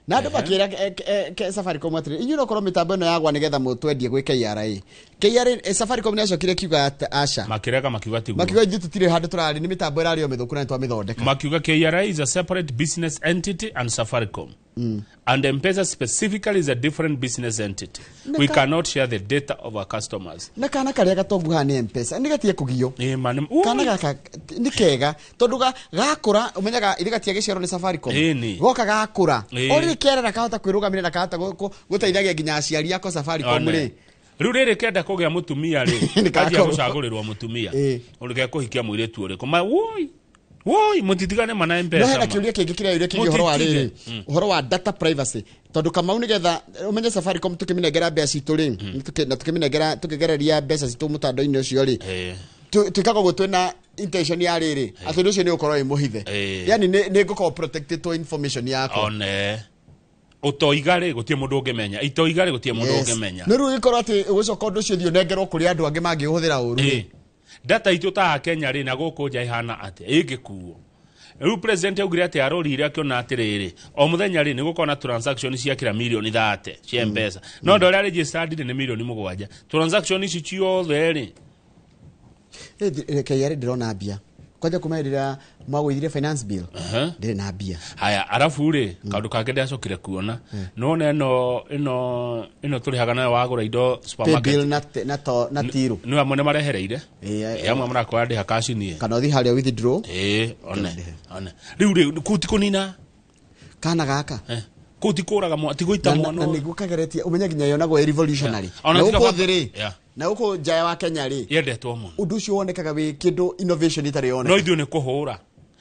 na andũ makĩra Safaricom atĩrĩ, inyuĩ nokorwo mĩtambo ĩno yagwa nĩgetha mũtwendie gwĩ KRA. KRA, Safaricom nĩ yacokire kiuga atĩ aca. Makĩrega makiuga tiguo. Makiuga ithuĩ tũtirĩ handũ tũrarĩ, nĩ mĩtambo ĩrarĩ o mĩthũku na nĩ twamĩthondeka. Makiuga KRA is a separate business entity and Safaricom. And M-Pesa specifically is a different business entity. We cannot share the data of our customers. Na kana karĩa gatongu haha nĩ Mpesa nĩ gatige kũgio. Eh, man, Kana gaka nĩ kega tondũ gakũra ũmenyaga ithe gatia gĩciaro nĩ Safaricom. Ĩni. Goka gakũra Ĩĩ. orĩ kerera kahota kwĩrũgamĩrĩra na kahota gũteithagia nginya aciari ako Safaricom rĩ. Rĩu rĩrĩ kenda kũgĩa mũtumia rĩ, Nĩ kanjia gakorwo. gũcagũrĩrwo mũtumia. Ĩĩ. Ũrĩke kũhikia mũirĩtu ũrĩkũ. Ma woi. Woi, mũtitigane mana No M-Pesa. hena Ma. kĩũria kĩngĩ kĩrĩa yũria kĩgiĩ ũhoro wa Mũtitige. rĩrĩ, ũhoro wa data privacy, tondũ Kamau nĩgetha ũmenye Safaricom tũkĩmĩnengera mbeca citũ rĩ, na tũkĩmĩnengera tũkĩgereria mbeca citũ mũtandao-inĩ ũcio rĩ, twĩkaga ũguo twĩna intention ya rĩrĩ atĩ ũndũ ũcio nĩ ũgũkorwo wĩ mũhithe. Yani nĩ ngũkorwo protected to information yakwa. One. Ũtoiga rĩ, gũtirĩ mũndũ ũngĩmenya. Itoiga rĩ, gũtirĩ mũndũ Yes. ũngĩmenya. Nĩ rĩu ĩkorwo atĩ ũgũcoka ũndũ ũcio ũthiĩ ũnengerwo kũrĩ andũ angĩ mangĩũhũthĩra ũru rĩ. Data itũ ta Kenya rĩ, na gũkũ nja ĩhana atĩa ĩngĩkuo? Rĩu president augire atĩ arorire akĩona atĩrĩrĩ, o mũthenya rĩ, nĩ gũkorwo na transaction cia kira mirioni 30 cia M-Pesa, no andũ arĩa registered rĩ nĩ mirioni 7. Transaction ici ciothe rĩ. KRA ndĩrona mbia kwanja kuma hĩndĩ ĩrĩa mwagũithirie finance bill. Ndĩrĩ na mbia. Haya, arabu rĩ, kaũndũ kangĩ ndacokire kuona nona ĩno tũrĩhaga nayo wagũra indo Pay supermarket. bill na na tiru. Nĩ amwe nĩ marehereire. Ĩĩ, Amwe marakora ndĩha cash niĩ. Kana ũthiĩ harĩa withdraw. Ĩĩ, one one rĩu rĩ, kũu ti kũnina. Kana gaka. Kũu ti kũraga ti gũita na mwana. Na nĩguo kageretie ũmenye nginya yonagwo ĩ revolutionary. Yeah. Ona Na tiga gũkũ baba- thĩ rĩ, na gũkũ nja wa Kenya rĩ, yendetwo mũno. Ũndũ ũcio wonekaga wĩ kĩndũ innovation ĩtarĩ No yoneka. ithuĩ nĩ kũhũra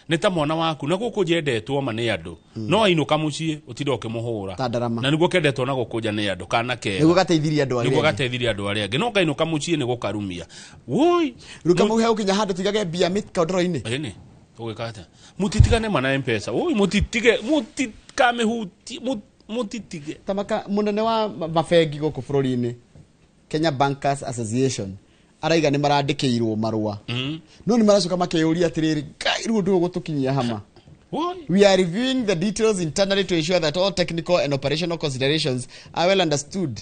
nĩ ta mwana waku na gũkũ njendetwo ma nĩ andũ, no ainũka mũciĩ ũtinda ũkĩmũhũra. Ta ndarama. Na nĩguo kendetwo na gũkũnja nĩ andũ kana kega. Nĩguo gateithirie andũ arĩa Nĩguo angĩ. gateithirie andũ arĩa angĩ, no kainũka mũciĩ nĩ gũkarumia woi. Rĩu kamau he gũkinya handũ tũigage mbia mĩkondoro-inĩ. Ĩni ũgĩka atĩa? Mũtitigane mana M-Pesa, woi, mũtitige, mũtikamĩhutie, mũtitige. Tamaka munene wa mabengi gũkũ bũrũri-inĩ, Kenya Bankers Association, araiga nĩ marandĩkĩirwo marũa, no nĩ maracoka makeyũria atĩrĩrĩ, Ngai, rĩu ũndũ ũyũ gũtũkinyia hama? Woi. We are reviewing the details internally to ensure that all technical and operational considerations are well understood.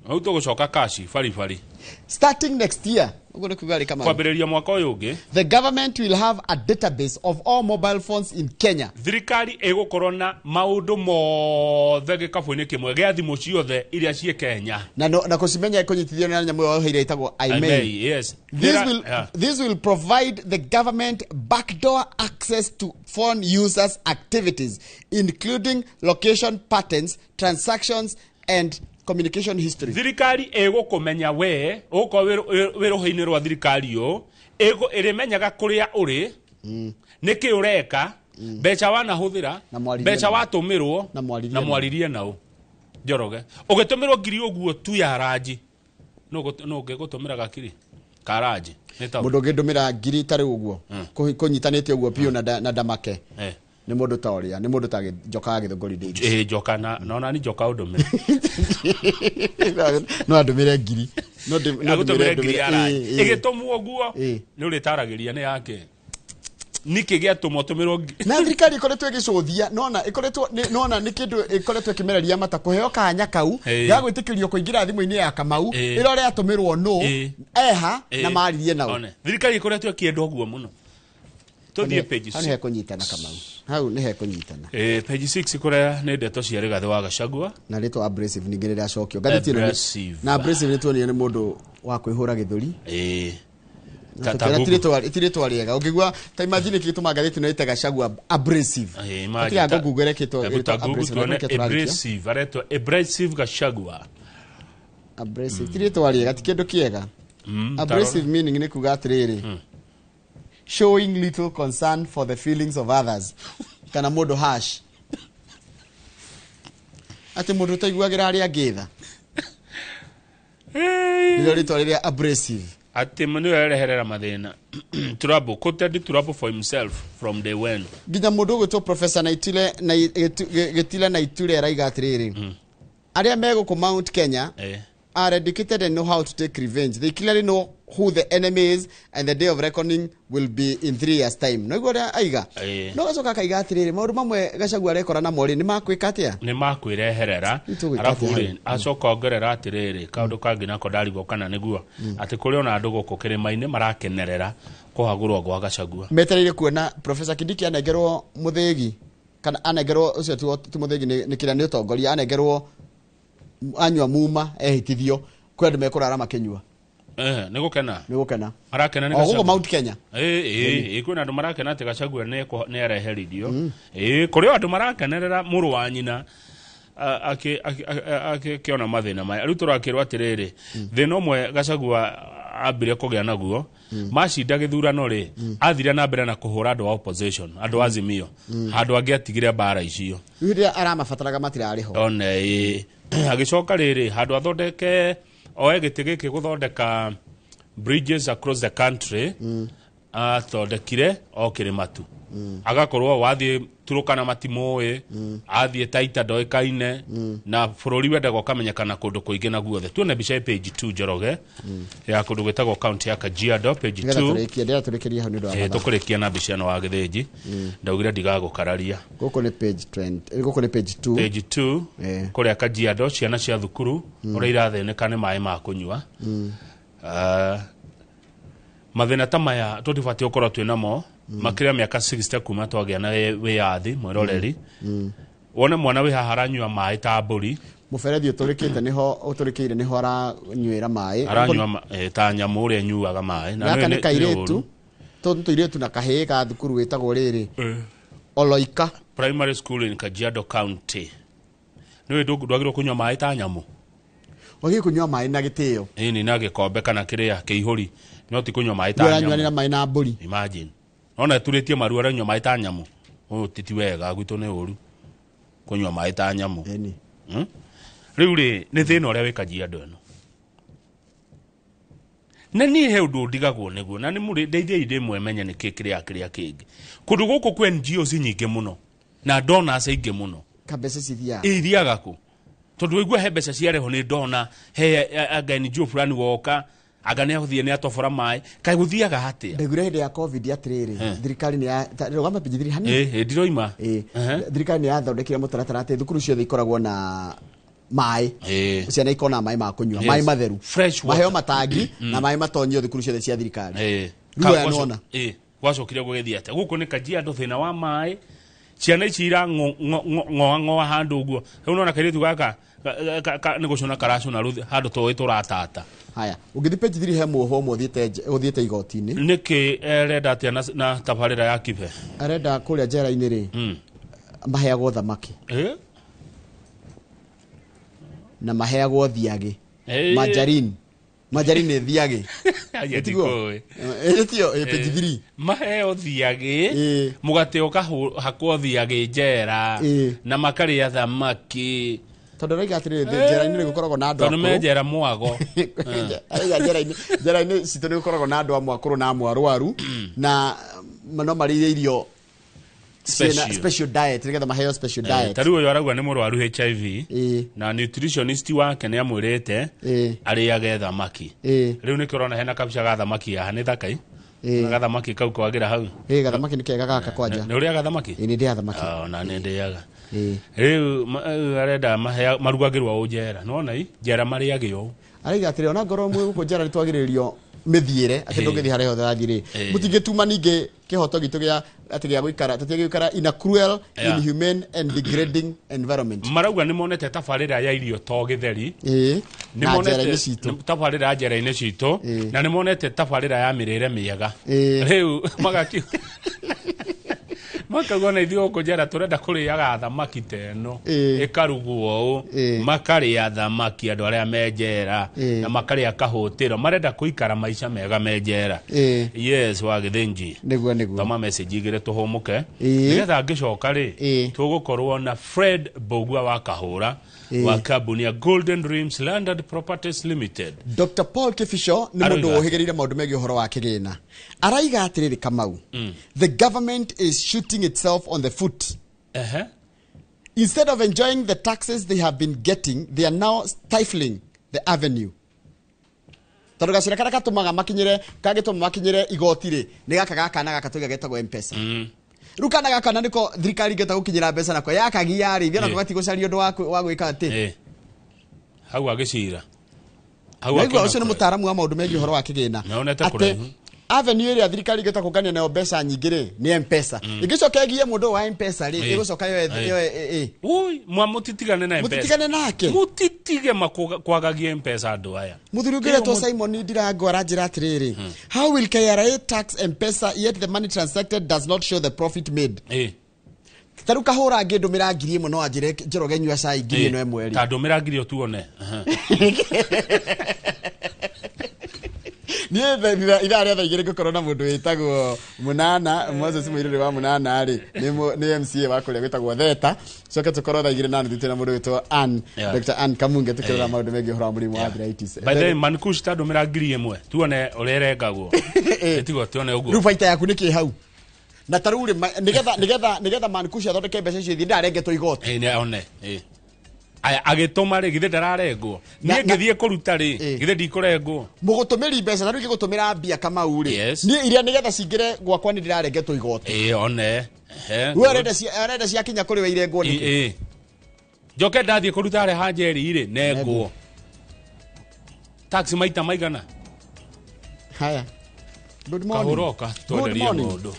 Rĩu tũgũcoka kaci baribari. Starting next year, ũguo nĩ kuga rĩ Kamau, Kwambĩrĩria mwaka ũyũ ũngĩ, the government will have a database of all mobile phones in Kenya. Thirikari ĩgũkorwo na maũndũ mothe gĩkabũ-inĩ kĩmwe gĩa thimũ ciothe iria ciĩ Kenya. Na, no, na kũcimenya ĩkũnyitithio na nyamũ ĩyo ĩrĩa ĩtagwo IMEI. IMEI, yes. This will, this will provide the government backdoor access to phone users' activities, including location patterns, transactions, and communication history. Thirikari ĩgũkũmenya we ũgũkorwo wĩ rũhĩ-inĩ rwa thirikari ũũ, ĩrĩmenyaga kũrĩa ũrĩ, nĩkĩ ũreka, mbeca wanahũthĩra, Na mwaririe mbeca nao. watũmĩrwo. Na mwaririe Na nao. mwaririe nao. Njoroge ũgĩtũmĩrwo ngiri ũguo tu ya ranji, nũ ũngĩgũtũmĩra gakiri ka ranji nĩ ta Mũndũ ũngĩndũmĩra ngiri tarĩ ũguo kũnyitanĩte ũguo biũ na ndamake nĩ mũndũ ta ũrĩa nĩ mũndũ ta Njoka wa Gĩthũngũri Davis. Ĩ, Njoka na nona ni Njoka ũndũmĩre. No andũmĩre ngiri, no agũtũmĩre ngiri ya ranji. Ĩ, ĩ. Ĩgĩtũmwo ũguo nĩ ũrĩtaragĩria nĩ yake nĩkĩ gĩatũmwo tũmĩrwo Na thirikari ĩkoretwo ĩgĩcũthia nona ĩkoretwo nona nĩ kĩndũ ĩkoretwo ĩkĩmereria mata kũheo kanya kau ga gwĩtĩkĩrio kũingĩra thimũ-inĩ ya Kamau ĩrore atũmĩrwo nũ, eha na maririe nao. One thirikari ĩkoretwo ĩkĩenda ũguo mũno. Tũthiĩ page Hau nĩ hekũnyitana Kamau, hau nĩ hekũnyitana. Page 6 kũrĩa nĩ ndeto cia Rigathĩ wa Gachagua. Na rĩtwa abrasive ningĩ nĩ rĩracokio ngathĩti ĩno Abrasive. Na abrasive nĩ tuonire nĩ mũndũ wa kwĩhũra gĩthũri. Ta Tũkĩona Google. ti rĩtwa rĩega ũngĩgua ta imagine kĩgĩtũma ngathĩti ĩno ĩte Gachagua abrasive. Imagine Tiga ngũgoogle ĩkĩtwo Hebu ta ĩtwa Google abrasive, na tuone nĩkĩo tũrarĩkia. Abrasive aretwo abrasive Gachagua. Abrasive ti rĩtwa rĩega, ti kĩndũ kĩega. Abrasive meaning nĩ kuga atĩrĩrĩ, showing little concern for the feelings of others, kana mũndũ harsh, atĩ mũndũ ũtaiguagĩra arĩa angĩ tha, nĩrĩo rĩtwa rĩrĩa abrasive. Atĩ nĩwe ereherera mathĩna, trouble, quoted trouble for himself from day when. Nginya mũndũ ũgwĩtwo Professor Naitule na Gĩtile Naitule araiga atĩrĩrĩ, arĩa me gũkũ Mount Kenya are educated and know how to take revenge. They clearly know who the enemy is, and the day of reckoning will be in 3 years' time. Noiguo ũrĩa aiga? No gacoka akaiga atĩrĩrĩ, maũndũ mamwe Gachagua arekora namo rĩ, nĩ makwĩka atĩa? Nĩ makwĩreherera. Nĩtũgwĩka Arabu atĩa? rĩ, acoka ongerera atĩrĩrĩ, kaũndũ kangĩ nako ndarigwo kana nĩguo atĩ kũrĩ ona andũ gũkũ kĩrĩma-inĩ marakenerera kũhagũrwo gwa Gachagua. Metereire kuona Professor Kindiki anengerwo mũthĩgi. Kana anengerwo ũcio ti mũthĩgi, nĩ kĩrĩa nĩ ũtongoria, anengerwo anyua muma ehĩtithio, kwĩ andũ mekũrara makĩnyua. Nĩ gũkena. Nĩ gũkena. Marakena nĩ O gũkũ Gachagua. Mount Kenya. Ĩ, kwĩna andũ marakena atĩ Gachagua nĩ areheririo. Ĩ, kũrĩ o andũ marakenerera mũrũ wa nyina akĩona mathĩna maya. Rĩu tũrakĩrwo atĩrĩrĩ, thĩna ũmwe Gachagua ambire kũgĩa naguo macinda gĩthurano rĩ, athire na mbere na kũhũra andũ a opposition, andũ a Azimio, handũ angĩ atigire mbara icio. Rĩu hĩndĩ ĩrĩa aramabataraga matirarĩ ho. One ĩ, agĩcoka rĩrĩ, handũ athondeke, oe gĩtĩ gĩkĩ gũthondeka bridges across the country, athondekire o kĩrĩma tu. Agakorwo wathiĩ Turukana matimũĩ, athiĩ Taita ndoĩkaine, na bũrũri wendaga ũkamenyekana kũndũ kũingĩ na guothe. Tuone mbica ĩ page 2, Njoroge, ya kũndũ gwĩtagwo county ya Kajiado, page Nĩgetha 2. tũrĩkie, ndĩrenda tũrĩkĩrie hau nĩ ũndũ wa mathaa. Tũkũrĩkia na mbica ĩno wa Gĩthĩnji. Ndaugire ndigagũkararia. Gũkũ nĩ page 20, gũkũ nĩ page 2. Page 2. Kũrĩa Kajiado ciana cia thukuru ũrĩa irathĩnĩka nĩ maĩ ma kũnyua. Mathĩna ta maya tũtibatiĩ gũkorwo twĩ namo makĩria mĩaka 60 kuma twagĩa na wĩyathi. Mwĩroreri, wone mwana wĩ haha aranyua maĩ ta mbũri. Mũberethi ũtũrĩkĩte nĩho ũtũrĩkĩire, nĩho aranyuĩra maĩ. Aranyua ta nyamũ ũrĩa ĩnyuaga maĩ. Na Gaka nĩ nĩ kairĩtu. Ũru. Tũtũ tũirĩtu na kahĩĩ ka thukuru wĩtagwo rĩrĩ Oloika Primary School in Kajiado County. Nĩũĩ ndwagĩrĩirwo kũnyua maĩ ta nyamũ. Wagĩrĩire kũnyua maĩ na gĩtĩo. Ĩni, na gĩkombe kana kĩrĩa kĩihũri, no ti kũnyua maĩ ta Ũranyuanĩra nyamũ. maĩ na mbũri. Imagine, ona ĩturĩtie maru, aranyua maĩ ta nyamũ. Ũyũ ti wega gwitũ, nĩ ũru kũnyua maĩ ta nyamũ. Ĩni. Rĩu rĩ, nĩ thĩna ũrĩa wĩ Kajiado ĩno, na niĩ he ũndũ ndigagwo nĩguo, na nĩ mũrĩ ndeithiai rĩmwe menye nĩkĩ kĩrĩa kĩrĩa kĩngĩ. Kũndũ gũkũ kwĩ NGOs nyingĩ mũno na donors aingĩ mũno. Kambeca cithiaga. Ithiaga kũ? Tondũ waigua he mbeca ciarehwo nĩ ndona he anga NGO fulani woka, anga nĩ ahũthie, nĩ atobora maĩ, kaĩ gũthiaga atĩa? Ndaiguire hĩndĩ ya COVID atĩrĩrĩ, thirikari nĩ ya rũgama page 3 hanini. Ĩ, ndiroima. Thirikari nĩ yathondekire mũtaratara atĩ thukuru ciothe ikoragwo na maĩ. Ciana ikona maĩ ma kũnyua, maĩ matheru. Fresh water. Maheo matangi na maĩ matonyio thukuru ciothe cia thirikari. Rĩu aya nĩwona. Gwacokire gũgĩthiĩ atĩa? Gũkũ nĩ Kajiado, thĩna wa maĩ, ciana ici irang'oa ng'oa handũ ũguo. Rĩu nona kairĩtu gaka nĩ gũcũna karacũna handũ tũĩ tũratata. Haya, ũngĩthiĩ page 3 he muohwo ũmwe ũthiĩte igoti-inĩ. Nĩkĩ arenda atĩa na tabarĩra ya Kibe? Arenda kũrĩa njera-inĩ rĩ, maheagwo thamaki na maheagwo thiagĩ. Manjarini, manjarini nĩ thiagĩ. Aya, Tiguo? ndikũĩ. Tio page 3. Maheo thiagĩ, mũgate ũkahakwo thiagĩ njera, na makarĩa thamaki. Tondũ arauga atĩrĩrĩ, njera-inĩ nĩ gũkoragwo na andũ tondũ me akũrũ. Njera mwago. Arauga njera-inĩ citũ nĩ gũkoragwo na andũ amwe akũrũ na amwe arwaru, na no marĩire irio ciĩna Special. Special diet, nĩgetha maheo special diet. Ta rĩu ũyũ arauga nĩ mũrwaru HIV, na nutritionist wake nĩ amwĩrĩte arĩage thamaki. Rĩu nĩkĩo ũrona hena kabica ga thamaki haha, nĩ thakai. Gathamaki kau kwagĩra hau. Gathamaki nĩ kega gaka kwanja. Nĩ ũrĩaga thamaki? Nĩ ndĩaga thamaki. Ah, ona nĩ ndĩaga. Rĩu arenda marugagĩrwo ũ njera, nĩwona i njera marĩagĩ ũũ. Arauga atĩrĩ, ona ngorwo mwĩ gũkũ njera nĩ twagĩrĩrio mĩthiĩre atĩ ndũngĩthiĩ harĩa hothe ũrathiĩ rĩ, mũtingĩtuma ningĩ kĩhoto gitũ gĩa atĩ gĩa gũikara, tũtige gũikara in a cruel, inhumane and degrading environment. Marauga nĩ monete tabarĩra ya irio to gĩtheri. Nĩ Na monete njera-inĩ citũ. Tabarĩra ya njera-inĩ citũ, na nĩ monete tabarĩra ya mĩrĩre mĩega. Rĩu makauga na ithuĩ gũkũ njera tũrenda kũrĩaga thamaki ta ĩno, ĩkarugwo ũũ. Makarĩa thamaki andũ arĩa me njera, na makarĩa kahũtĩro, marenda kũikara maica mega me njera. Yes, wa Gĩthĩnji. Nĩguo. Thoma message igĩrĩ tũhũmũke, nĩgetha ngĩcoka rĩ, tũgũkorwo na Fred Mbũgua wa Kahũra wa kambuni ya Golden Dreams Landed Properties Limited. Dr Paul Kibicho nĩ mũndũ Arauga atĩa? ũhĩgĩrĩire maũndũ megiĩ ũhoro wa kĩgĩna. Araiga atĩrĩrĩ, Kamau, the government is shooting itself on the foot. Instead of enjoying the taxes they have been getting, they are now stifling the avenue, tondũ gacĩra karĩa katũmaga makinyĩre, kangĩtũma makinyĩre igoti rĩ, nĩ gaka ga kana gaka tũiga getagwo Mpesa. Rĩu kana gaka na nĩko thirikari ingĩhota gũkinyĩra mbeca nako, yakagia rĩ, ithuĩ nako gatigũcaria ũndũ wa gwĩka atĩ. Hau agĩcira hau Naigua akĩona ũcio nĩ kũraihu. mũtaaramu wa maũndũ megiĩ ũhoro wa kĩgĩna. Nĩonete Atĩ- kũraihu. Avenue ĩrĩa thirikari ĩngĩhota kũngania nayo mbeca nyingĩ rĩ, nĩ Mpesa. Ĩngĩcoka ĩgiye mũndũ ũyũ wa Mpesa rĩ, ĩgũcoka yoe yoe Ui, mwa mũtitigane na M-Pesa. Mũtitigane nake. Mũtitige kwagagia M-Pesa andũ aya. Mũthuri ũngĩ ũretwo Simon Ndirango aranjĩra atĩrĩrĩ, how will KRA tax Mpesa yet the money transacted does not show the profit made? Ta rĩu kahũra ngĩndũmĩra 1000 no anjĩre Njoroge nyua cai ngiri ĩno ĩmwe rĩ. Ta ndũmĩra ngiri ũtuone. Niĩ ithaa rĩa thaa 2 ngũkorwo na mũndũ wĩtagwo Mũnana Moses, mũirĩrĩ wa Mũnana rĩ, nĩ MCA wa kũrĩa gwĩtagwo Theta. Coke tũkorwo thaa 2:30 twĩna mũndũ wĩtwo Ann, Dr. Ann Kamunge, tũkĩrora maũndũ megiĩ ũhoro wa mũrimũ wa arthritis. By the way, Mankush, ta ndũmĩra 1000 tuone ũrĩa ĩrengagwo. Ĩtigo tuone ũguo. Rĩu baita yaku nĩ kĩ hau? Na ta rĩu rĩ, nĩgetha Mankush athondeke mbeca icio ithiĩ ndarengetwo igoti. Nĩ one. Aya, agĩtũma rĩ, githĩ ndararengwo? Niĩ ngĩthiĩ kũruta rĩ, githĩ ndikũrengwo? Mũgũtũmĩri mbeca, ta rĩu ingĩgũtũmĩra mbia Kamau rĩ, niĩ iria nĩgetha cingĩre gwakwa nĩ ndĩrarengetwo igoti. Ĩ, one. We arenda ciakinya kũrĩ we irengwo nĩkĩ? Njoke ndathiĩ kũruta harĩa ha Njeri rĩ, nengwo tax maita maigana. Haya, good morning. Kahũroka Good twenderie morning. mũndũ.